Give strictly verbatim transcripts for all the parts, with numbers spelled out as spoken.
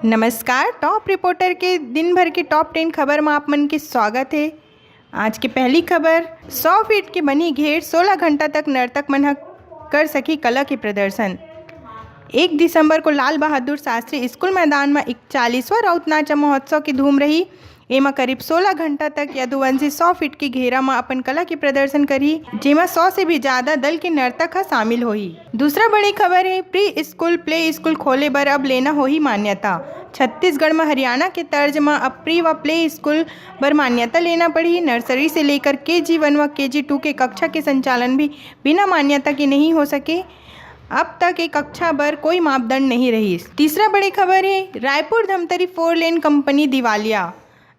नमस्कार, top reporter के दिन भर के टॉप टेन खबर म आप मन के स्वागत हे। आज के पहली खबर, सौ फीट के बनी घेर, सोलह घंटा तक नर्तक मन ह कर सकी कला के प्रदर्शन। एक दिसंबर को लाल बहादुर शास्त्री स्कूल मैदान म इकतालीसवाँ राउत नाचा महोत्सव के धूम रही। एमा करीब सोलह घंटा तक यदुवंशी सौ फीट के घेरा म अपन कला के प्रदर्शन करही, जेमा सौ से भी ज्यादा दल के नर्तक ह शामिल होही। दूसरा बड़ी खबर हे, प्री स्कूल प्ले स्कूल खोले बर अब लेना होही मान्यता। छत्तीसगढ़ म हरियाणा के तर्ज म अब प्री व प्ले स्कूल बर मान्यता लेना पड़ही। नर्सरी से लेकर केजी वन व केजी टू के कक्षा के संचालन भी बिना मान्यता के नहीं हो सके। अब तक एक कक्षा बर कोई मापदंड नहीं रहिस। तीसरा बड़ी खबर हे, Raipur Dhamtari four lane company दिवालिया।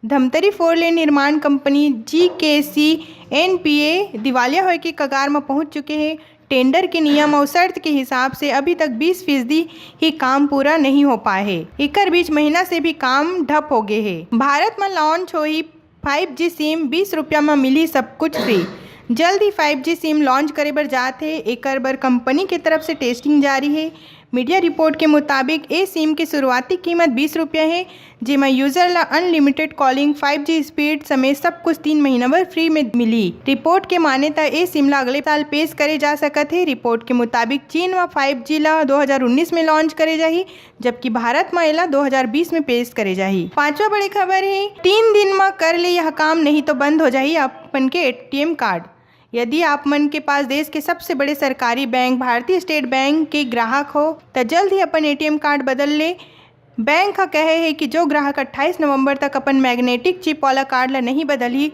धमतरी फोर लेन निर्माण कंपनी जी के सी एन पी ए दिवालिया होए के कगार म पहुंच चुके हे। टेंडर के नियम अउ शर्त के हिसाब से अभी तक बीस फीसदी ही काम पूरा नहीं हो पाए हे। एकर बीच महीना से भी काम ठप हो गए हे। भारत म लॉन्च होही फाइव जी सिम, बीस रुपया म मिली सब कुछ फ्री। जल्द ही फाइव जी सिम लॉन्च करे बर जात हे। एकर बर कंपनी के तरफ से टेस्टिंग जारी हे। मीडिया रिपोर्ट के मुताबिक, ए सिम के शुरुआती कीमत बीस रुपया हे, जेमा यूजर ला unlimited calling, five G speed समेत सब कुछ तीन महीना बर फ्री में मिली। रिपोर्ट के माने त ए सिम ला अगले साल पेश करे जा सकत हे। रिपोर्ट के मुताबिक, चीन म फाइव जी ला दो हज़ार उन्नीस में लॉन्च करे जाही, जबकि भारत म एला दो हज़ार बीस में पेश करे जाही। पांचवा बड़ी खबर हे, तीन दिन म कर ले यह काम, नहीं तो बंद हो जाही अपन के एटीएम कार्ड। यदि आप मन के पास देश के सबसे बड़े सरकारी बैंक भारतीय स्टेट बैंक के ग्राहक हो, त जल्द ही अपन एटीएम कार्ड बदल ले। बैंक ह कहे हे कि जो ग्राहक अट्ठाईस नवंबर तक अपन मैग्नेटिक चिप वाला कार्ड ला नहीं बदलही,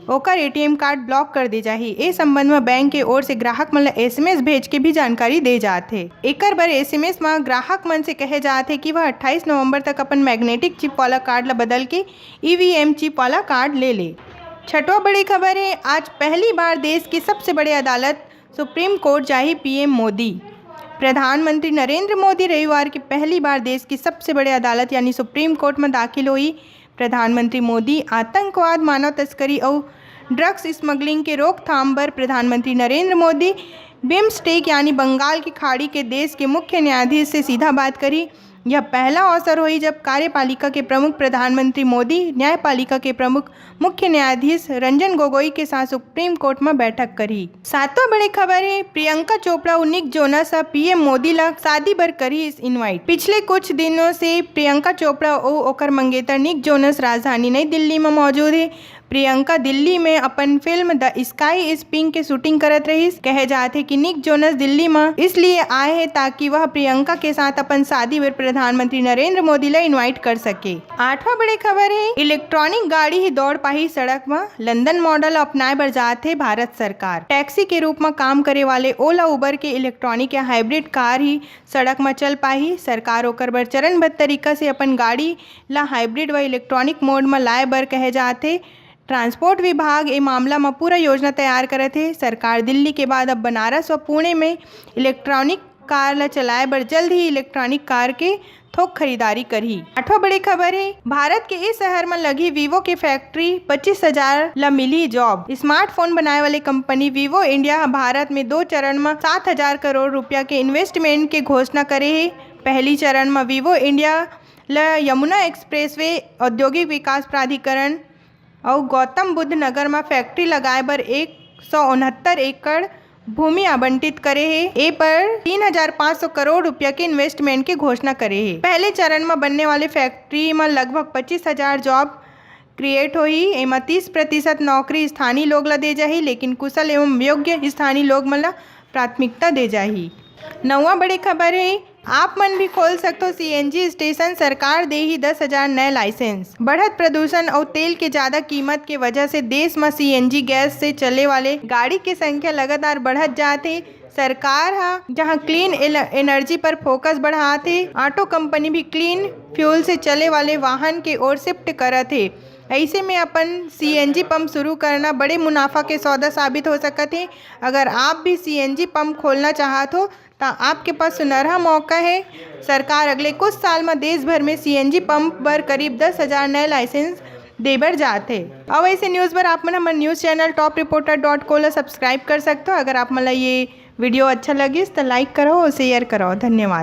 ओकर एटीएम कार्ड ब्लॉक कर दे जाही। ए संबंध म बैंक के ओर से ग्राहक मन ला एसएमएस भेज के भी जानकारी दे जात हे। एकर बर एसएमएस म ग्राहक मन से कहे जात हे कि वह अट्ठाईस नवंबर तक अपन मैग्नेटिक चिप वाला कार्ड ला बदल के ईवीएम चिप वाला कार्ड ले ले। छठवां बड़ी खबर हे, आज पहली बार देश के सबसे बड़े अदालत सुप्रीम कोर्ट जाही पीएम मोदी। प्रधानमंत्री नरेंद्र मोदी रविवार के पहली बार देश के सबसे बड़े अदालत यानी सुप्रीम कोर्ट म दाखिल होही। प्रधानमंत्री मोदी आतंकवाद, मानव तस्करी अउ ड्रग्स स्मगलिंग के रोकथाम बर प्रधानमंत्री नरेंद्र मोदी बिम्सटेक यानी बंगाल की खाड़ी के देश के मुख्य न्यायाधीश से सीधा बात करही। यह पहला अवसर होही, जब कार्यपालिका के प्रमुख प्रधानमंत्री मोदी न्यायपालिका के प्रमुख मुख्य न्यायाधीश रंजन गोगोई के साथ सुप्रीम कोर्ट म बैठक करही। सातवां बड़े खबर हे, प्रियंका चोपड़ा अउ निक जोनस ह पीएम मोदी ला शादी बर करही इनवाइट। पिछले कुछ दिनों से प्रियंका चोपड़ा अउ ओकर मंगेतर निक जोनस राजधानी नई दिल्ली म मौजूद हे। प्रियंका दिल्ली में अपन film the sky is pink के शूटिंग करत रहिस। कहे जात हे कि निक जोनस दिल्ली म इसलिए आए हे, ताकि वह प्रियंका के साथ अपन शादी बर प्रधानमंत्री नरेंद्र मोदी ला इनवाइट कर सके। आठवां बड़े खबर हे, इलेक्ट्रॉनिक गाड़ी ही दौड़ पाही सड़क म, लंदन मॉडल अपनाए बर जात हे भारत सरकार। टैक्सी के रूप म काम करे वाले ओला उबर के इलेक्ट्रॉनिक या हाइब्रिड कार ही सड़क म चल पाही। सरकार ओकर बर चरणबद्ध तरीका से अपन गाड़ी ला हाइब्रिड व इलेक्ट्रॉनिक मोड म लाए बर कहे जात हे। ट्रांसपोर्ट विभाग ए मामला म पूरा योजना तैयार करत हे। सरकार दिल्ली के बाद अब बनारस व पुणे में इलेक्ट्रॉनिक कार ल चलाए बर जल्द ही इलेक्ट्रॉनिक कार के थोक खरीदारी करही। आठवां बड़ी खबर हे, भारत के इस शहर म लगही Vivo के फैक्ट्री, पच्चीस हजार ल मिलही जॉब। स्मार्टफोन बनाए वाले कंपनी Vivo India ह भारत में दो चरण म सात हजार करोड़ रुपया के इन्वेस्टमेंट के घोषणा करे हे। पहली चरण म Vivo India ल यमुना एक्सप्रेसवे, औद्योगिक विकास प्राधिकरण अउ गौतम बुद्ध नगर म फैक्ट्री लगाए बर एक सौ उनहत्तर एकड़ भूमि आवंटित करे हे। ए पर तीन हजार पाँच सौ करोड़ रुपया के इन्वेस्टमेंट के घोषणा करे हे। पहले चरण म बनने वाले फैक्ट्री म लगभग पच्चीस हजार जॉब क्रिएट होही। एमा तीस प्रतिशत नौकरी स्थानीय लोग ला दे जाही, लेकिन कुशल एवं योग्य स्थानीय लोग मन ला प्राथमिकता दे जाही। नौवां बड़ी खबर हे, आप मन भी खोल सकथो सीएनजी स्टेशन, सरकार देही दस हजार नए लाइसेंस। बढ़त प्रदूषण अउ तेल के ज्यादा कीमत के वजह से देश म सीएनजी गैस से चले वाले गाड़ी के संख्या लगातार बढ़त जात हे। सरकार ह जहां क्लीन एल-, एनर्जी पर फोकस बढ़ात हे, ऑटो कंपनी भी क्लीन फ्यूल से चले वाले वाहन के ओर शिफ्ट करत हे। ऐसे में अपन सीएनजी पंप शुरू करना बड़े मुनाफा के सौदा साबित हो सकत हे। अगर आप भी सीएनजी पंप खोलना चाहत हो, त आपके पास सुनहरा मौका हे। सरकार अगले कुछ साल म देश भर में सीएनजी पंप बर करीब दस हजार नए लाइसेंस देबर जात हे। अउ ऐसे न्यूज़ बर आप मन हमर news channel top reporter dot को ला सब्सक्राइब कर सकथो। अगर आप मन ला ये वीडियो अच्छा लगिस, त लाइक करो अउ शेयर करो। धन्यवाद।